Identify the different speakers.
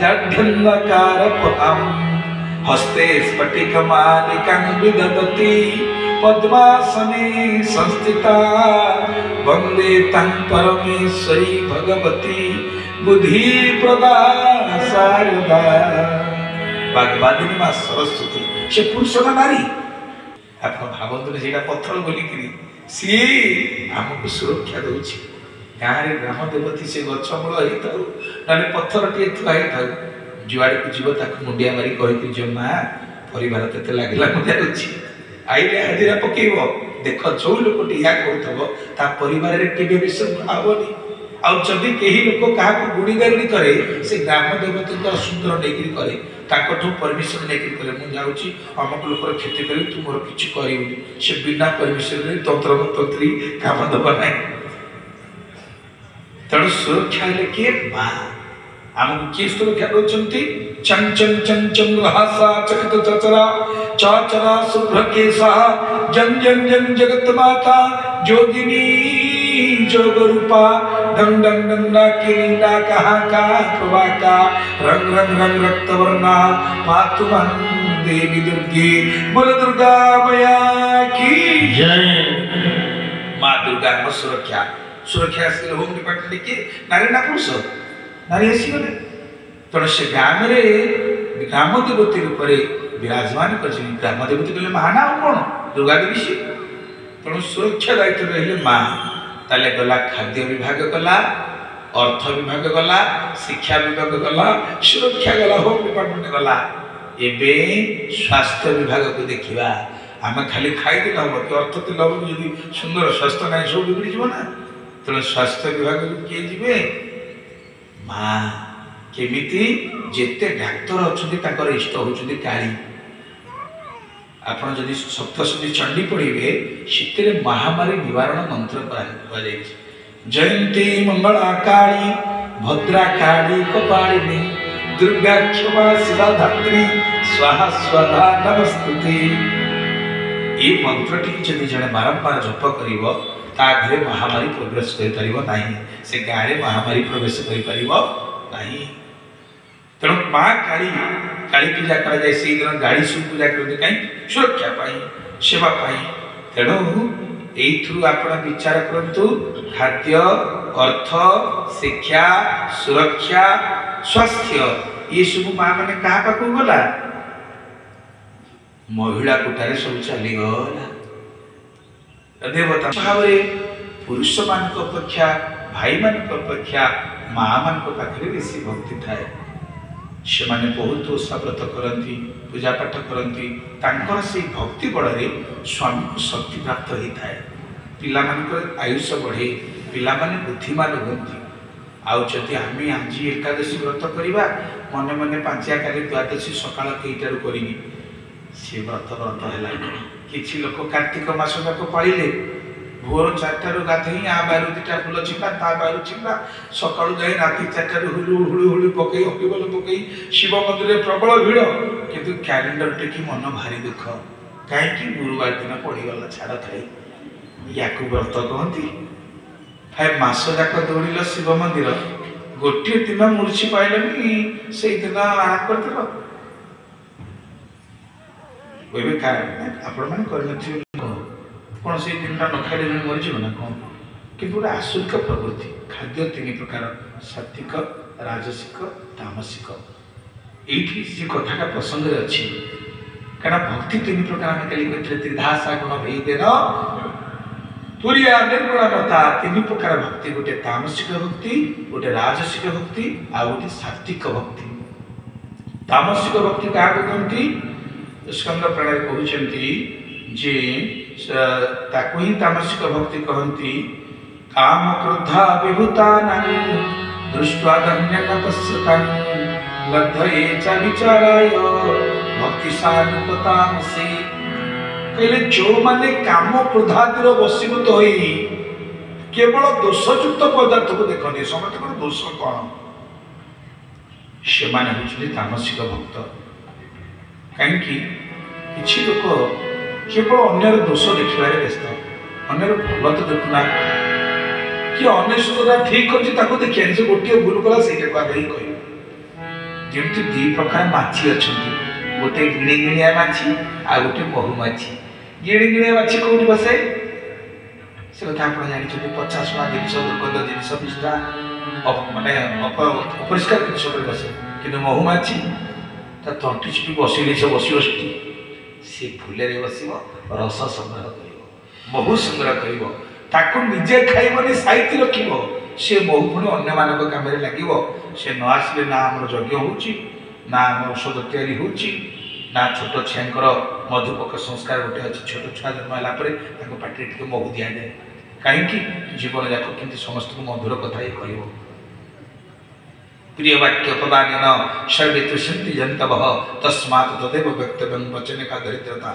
Speaker 1: ଜାଢ୍ୟନ୍ଧକାରପହାಂ ହସ୍ତେ ସ୍ଫଟିକମାଲିକାଂ ବିଦଧତି ପଦ୍ମାସନେ ସଂସ୍ଥିତା ବନ୍ଦେ ତାଂ ପରମେଶ୍ୱରୀ ଭଗବତୀ ବୁଦ୍ଧି ପ୍ରଦା ଶାରଦା। ବାଗ୍ବାଦିନୀ ମା ସରସ୍ୱତୀ, ସେ ପୁରୁଷ ନା ନାରୀ? ଆପଣ ଭାବନ୍ତୁନି ସେଇଟା ପଥର ବୋଲିକିରି। ସିଏ ଆମକୁ ସୁରକ୍ଷା ଦଉଛି। ଗାଁରେ ଗ୍ରାମ ଦେବତୀ ସେ ଗଛ ମୂଳ ହେଇଥାଉ, ନହେଲେ ପଥରଟିଏ ଥୁଆ ହେଇଥାଉ, ଯୁଆଡ଼କୁ ଯିବ ତାକୁ ମୁଣ୍ଡିଆ ମାରି କହିକି ଯିବ, ମା ପରିବାର ତତେ ଲାଗିଲା, ମୁଁ ଯାଉଛି। ଆଇଲେ ହାଜିରା ପକେଇବ। ଦେଖ, ଯୋଉ ଲୋକଟି ଏହା କରୁଥିବ ତା ପରିବାରରେ କେବେ ବିଶୃଙ୍ଖଳା ହବନି। ଆଉ ଯଦି କେହି ଲୋକ କାହାକୁ ଗୁଣି ଗାରୁଡ଼ି କରେ, ସେ ଗ୍ରାମ ଦେବତୀଙ୍କର ସୁନ୍ଦର ନେଇକିରି କରେ, ତାଙ୍କଠୁ ପରମିସନ ନେଇକିରି କରେ। ମୁଁ ଯାଉଛି ଅମକ ଲୋକର କ୍ଷତି କରିବି, ତୁ ମୋର କିଛି କରିବୁନି। ସେ ବିନା ପରମିସନରେ ତନ୍ତ୍ର ତନ୍ତ୍ରୀ କାମ ଦେବ ନାହିଁ। ତେଣୁ ସୁରକ୍ଷା ହେଲେ କିଏ? ମା। ଆମକୁ କିଏ ସୁରକ୍ଷା ଦଉଛନ୍ତି? ଚଂ ଚଂ ଚଂ ଚନ୍ଦ୍ରହାସା ଚକିତ ଚଚରା ଚଚରା ଶୁଭ୍ର କେଶା ଜଂ ଜଂ ଜଂ ଜଗତ ମାତା ଯୋଗିନୀ ଯୋଗ ରୂପା ଡଂ ଡଂ ଡଂ ଡାକିନୀ ଡାକା କା ପ୍ରଭାକା ରଂ ରଂ ରଂ ରକ୍ତବର୍ଣ୍ଣା ପାତୁ ମାଂ ଦେବୀ ଦୁର୍ଗେ। ବୋଲ ଦୁର୍ଗା ମୟା କି
Speaker 2: ଜୟ।
Speaker 1: ମା ଦୁର୍ଗା ଆମ ସୁରକ୍ଷା। ସୁରକ୍ଷା ଆସିଲେ ହୋମ ଡିପାର୍ଟମେଣ୍ଟ କିଏ, ନାରୀ ନା ପୁରୁଷ? ନାରୀ ଆସିଗଲେ। ତେଣୁ ସେ ଗ୍ରାମରେ ଗ୍ରାମ ଦେବତୀ ରୂପରେ ବିରାଜମାନ କରିଛନ୍ତି। ଗ୍ରାମ ଦେବତୀ କହିଲେ ମା ନା ଆଉ କ'ଣ? ଦୁର୍ଗା ଦେବୀ ସିଏ। ତେଣୁ ସୁରକ୍ଷା ଦାୟିତ୍ୱ ରହିଲେ ମା। ତାହେଲେ ଗଲା ଖାଦ୍ୟ ବିଭାଗ, ଗଲା ଅର୍ଥ ବିଭାଗ, ଗଲା ଶିକ୍ଷା ବିଭାଗ, ଗଲା ସୁରକ୍ଷା, ଗଲା ହୋମ ଡିପାର୍ଟମେଣ୍ଟ ଗଲା। ଏବେ ସ୍ୱାସ୍ଥ୍ୟ ବିଭାଗକୁ ଦେଖିବା। ଆମେ ଖାଲି ଖାଇଦେଲେ ହବ କି ଅର୍ଥ ଥିଲେ ହବ କି? ଯଦି ସୁନ୍ଦର ସ୍ୱାସ୍ଥ୍ୟ ନାହିଁ, ସବୁ ବିଗିଡ଼ିଯିବ ନା। ତେଣୁ ସ୍ୱାସ୍ଥ୍ୟ ବିଭାଗକୁ କିଏ ଯିବେ? ମା। କେମିତି? ଯେତେ ଡାକ୍ତର ଅଛନ୍ତି ତାଙ୍କର ଇଷ୍ଟ ହେଉଛନ୍ତି କାଳୀ। ଆପଣ ଯଦି ସପ୍ତଶତୀ ଚଣ୍ଡୀ ପଢ଼ିବେ, ସେଥିରେ ମହାମାରୀ ନିବାରଣ ମନ୍ତ୍ର କୁହାଯାଇଛି। ଜୟନ୍ତୀ ମଙ୍ଗଳା କାଳୀ ଭଦ୍ରା କାଳୀ କପାଳିନୀ ଦୁର୍ଗା କ୍ଷମା ଶିବା ଧାତ୍ରୀ ସ୍ୱାହା ସ୍ୱଧା ନମସ୍ତୁତେ। ଏଇ ମନ୍ତ୍ରଟିକି ଯଦି ଜଣେ ବାରମ୍ବାର ଜପ କରିବ, ତା ଘରେ ମହାମାରୀ ପ୍ରବେଶ କରିପାରିବ ନାହିଁ, ସେ ଗାଁରେ ମହାମାରୀ ପ୍ରବେଶ କରିପାରିବ ନାହିଁ। ତେଣୁ ମା କାଳୀ, କାଳୀ ପୂଜା କରାଯାଏ ସେଇଦିନ। ଗାଳି ସବୁ ପୂଜା କରନ୍ତି କାହିଁକି? ସୁରକ୍ଷା ପାଇଁ, ସେବା ପାଇଁ। ତେଣୁ ଏଇଥିରୁ ଆପଣ ବିଚାର କରନ୍ତୁ, ଖାଦ୍ୟ, ଅର୍ଥ, ଶିକ୍ଷା, ସୁରକ୍ଷା, ସ୍ୱାସ୍ଥ୍ୟ, ଏସବୁ ମା ମାନେ କାହା ପାଖକୁ ଗଲା? ମହିଳା କୋଟାରେ ସବୁ ଚାଲିଗଲା। ଦେବତା ଭାବରେ ପୁରୁଷମାନଙ୍କ ଅପେକ୍ଷା, ଭାଇମାନଙ୍କ ଅପେକ୍ଷା ମା ମାନଙ୍କ ପାଖରେ ବେଶୀ ଭକ୍ତି ଥାଏ। ସେମାନେ ବହୁତ ଓଷା ବ୍ରତ କରନ୍ତି, ପୂଜା ପାଠ କରନ୍ତି। ତାଙ୍କର ସେଇ ଭକ୍ତି ବଳରେ ସ୍ୱାମୀକୁ ଶକ୍ତି ପ୍ରାପ୍ତ ହେଇଥାଏ, ପିଲାମାନଙ୍କର ଆୟୁଷ ବଢ଼େ, ପିଲାମାନେ ବୁଦ୍ଧିମାନ ହୁଅନ୍ତି। ଆଉ ଯଦି ଆମେ ଆଜି ଏକାଦଶୀ ବ୍ରତ କରିବା, ମନେ ମନେ ପାଞ୍ଚିଆ କାଲି ଦ୍ୱାଦଶୀ ସକାଳ କେଇଟାରୁ କରିବି, ସେ ବ୍ରତ ବ୍ରତ ହେଲା? କିଛି ଲୋକ କାର୍ତ୍ତିକ ମାସ ଯାକ ପାଳିଲେ, ଭୋର 4ଟାରୁ ଗାଧେଇ ଆ ବାରୁ 2ଟା ଫୁଲ ଛିଣ୍ଡା, ତା ବାରୁ ଛିଣ୍ଡା, ସକାଳୁ ଯାଇ ରାତି 4ଟାରୁ ହୁଳୁ ହୁଳୁ ହୁଳୁ ପକେଇ, ହରିବୋଲ ପକେଇ, ଶିବ ମନ୍ଦିରରେ ପ୍ରବଳ ଭିଡ଼। କିନ୍ତୁ କ୍ୟାଲେଣ୍ଡର ଟେକି ମନ ଭାରି ଦୁଃଖ। କାହିଁକି? ଗୁରୁବାର ଦିନ ପଡ଼ିଗଲା ଛାଡ଼ ଖାଇ। ୟାକୁ ବ୍ରତ କହନ୍ତି? ଭାଇ, ମାସ ଯାକ ଦୌଡ଼ିଲ ଶିବ ମନ୍ଦିର, ଗୋଟିଏ ଦିନ ମୂର୍ଚ୍ଛି ପାଇଲନି, ସେଇଦିନ ଆରାମ କରିଦେଲ। ଏବେ ଆପଣମାନେ କରିନଥିବେ କ'ଣ? ସେଇ ଦିନଟା ନ ଖାଇଲେ ଜଣେ ମରିଯିବ ନା କ'ଣ? କିନ୍ତୁ ଗୋଟେ ଆସୁରିକ ପ୍ରବୃତ୍ତି। ଖାଦ୍ୟ ତିନି ପ୍ରକାର, ସାତ୍ବିକ, ରାଜସିକ, ତାମସିକ। ଏଇଠି ସେ କଥାଟା ପ୍ରସଙ୍ଗରେ ଅଛି, କାରଣ ଭକ୍ତି ତିନି ପ୍ରକାର ଆମେ କାଲି କହିଥିଲେ। ତ୍ରିଧାସା ଗୁଣ ଭେଦେନ ତୁରିଆ ନିର୍ଗୁଣମତା। ତିନି ପ୍ରକାର ଭକ୍ତି, ଗୋଟେ ତାମସିକ ଭକ୍ତି, ଗୋଟେ ରାଜସିକ ଭକ୍ତି, ଆଉ ଗୋଟେ ସାତ୍ବିକ ଭକ୍ତି। ତାମସିକ ଭକ୍ତି କାହାକୁ କହନ୍ତି? ସ୍କନ୍ଦ ପ୍ରାଣରେ କହୁଛନ୍ତି ଯେ ତାକୁ ହିଁ ତାମସିକ ଭକ୍ତି କହନ୍ତି। କାମ କ୍ରୋଧା ବିଭୂତାନାଂ ଦୃଷ୍ଟ୍ୱା ଦନ୍ୟନ ପଶ୍ୟତାଂ ଲବ୍ଧୟେ ଚ ବିଚାରାୟ ଭକ୍ତି ସାନୁପତାମସୀ। କହିଲେ, ଯେଉଁମାନେ କାମ କ୍ରୋଧାଦିର ବଶୀଭୂତ ହୋଇ କେବଳ ଦୋଷଯୁକ୍ତ ପଦାର୍ଥକୁ ଦେଖନ୍ତି, ସମସ୍ତଙ୍କର ଦୋଷ କ'ଣ, ସେମାନେ ହେଉଛନ୍ତି ତାମସିକ ଭକ୍ତ। କାହିଁକି? କିଛି ଲୋକ କେବଳ ଅନ୍ୟର ଦୋଷ ଦେଖିବାରେ ବ୍ୟସ୍ତ, ଅନ୍ୟର ଭଲ ତ ଦେଖୁନାହାନ୍ତି। କି ଅନ୍ୟ ସୁଦ୍ଧା ଠିକ କରୁଛି ତାକୁ ଦେଖିବାନି, ସେ ଗୋଟିଏ ଭୁଲ କଲା ସେଇଟାକୁ ଆଗ ହିଁ କହିବ। ଯେମିତି ଦୁଇ ପ୍ରକାର ମାଛି ଅଛନ୍ତି, ଗୋଟେ ଗିଣିଗିଣିଆ ମାଛି ଆଉ ଗୋଟେ ମହୁମାଛି। ଗିଣିଗିଣିଆ ମାଛି କୋଉଠି ବସେ ସେ କଥା ଆପଣ ଜାଣିଛନ୍ତି। ପଚାଶୁଣା ଜିନିଷ, ଦୁର୍ଗନ୍ଧ ଜିନିଷ, ବିଷ୍ଠା ମାନେ ଅପରିଷ୍କାର ଜିନିଷ ଉପରେ ବସେ। କିନ୍ତୁ ମହୁମାଛି ତା ତଣ୍ଟି ଚିପି ବସିଲେ ସେ ବସିବ ସେଠି, ସେ ଫୁଲରେ ବସିବ, ରସ ସଂଗ୍ରହ କରିବ, ମହୁ ସଂଗ୍ରହ କରିବ, ତାକୁ ନିଜେ ଖାଇବନି, ସାଇତି ରଖିବ। ସେ ମହୁ ପୁଣି ଅନ୍ୟମାନଙ୍କ କାମରେ ଲାଗିବ। ସେ ନ ଆସିଲେ ନା ଆମର ଯଜ୍ଞ ହେଉଛି, ନା ଆମ ଔଷଧ ତିଆରି ହେଉଛି, ନା ଛୋଟ ଛୁଆଙ୍କର ମଧୁପକ ସଂସ୍କାର ଗୋଟେ ଅଛି। ଛୋଟ ଛୁଆ ଜନ୍ମ ହେଲା ପରେ ତାଙ୍କ ପାଟିରେ ଟିକେ ମହୁ ଦିଆଯାଏ। କାହିଁକି? ଜୀବନ ଯାକ କେମିତି ସମସ୍ତଙ୍କୁ ମଧୁର କଥା ହିଁ କହିବ। ପ୍ରିୟ ବାକ୍ୟ ପ୍ରଦାନେନ ସର୍ବେ ତୁଷ୍ୟନ୍ତି ଜନ୍ତବଃ ତସ୍ମାତ୍ ତଦେବ ବକ୍ତବ୍ୟଂ ବଚନେ କା ଦରିଦ୍ରତା।